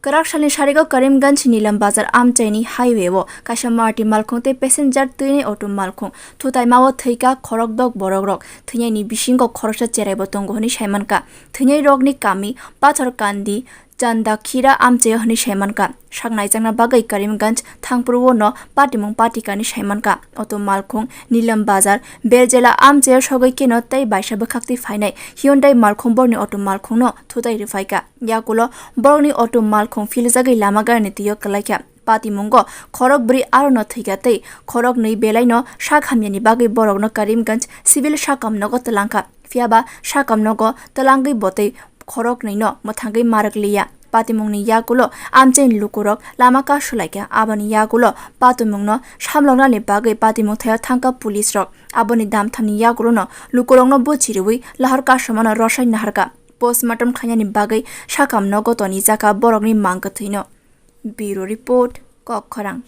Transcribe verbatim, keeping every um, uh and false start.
Kwrak salni sarigo Karimganj Nilam Bazar amchaini highway o kaisa Maruti malkhung tei passenger twinai auto malkhung thutaima o thwika khorok dok borok rok, thwinaini bisingo khoroksa cherai bo tongo hwnwi saimankha. Thwinai rokni kami Pathorkandi Chandakhira amchaio hwnwi saimankha. Sak naijakna bagwi Karimganj thangphuru o no patimung patikani saimankha. Auto malkhung Nilam Bazar Berjela amchaio sogwi keno tei baisa bwkhaktwi phainai Hyundai malkhung borokni auto malkhungno thutai rwphaikha. Yakulo borokni auto malkhung philjagwi lama ganani twi o kwlaikha. Patimungo khorok bwrwi arono thwikha tei khorok nwi belaino sak hamyani bagwi borokno Karimganj civil sakam nogo twlangkha. Phiyaba sakam nogo twlangwi botwi khorok nwino mwthangwi marwk liya. Patimungni yakulo amchaini lukurok lama kasulaikha. Aboni yakulo patimungno samloknani bagwi patimung thaio thangkha police rok. Aboni damthamni yakulono lukurokno buchiriwi lahar kasumano rwsai naharkha. Postmortem khainani bagwi sakam nogo tonijakha borokni mang kwthwino. Bureau Report, Kokkhorang.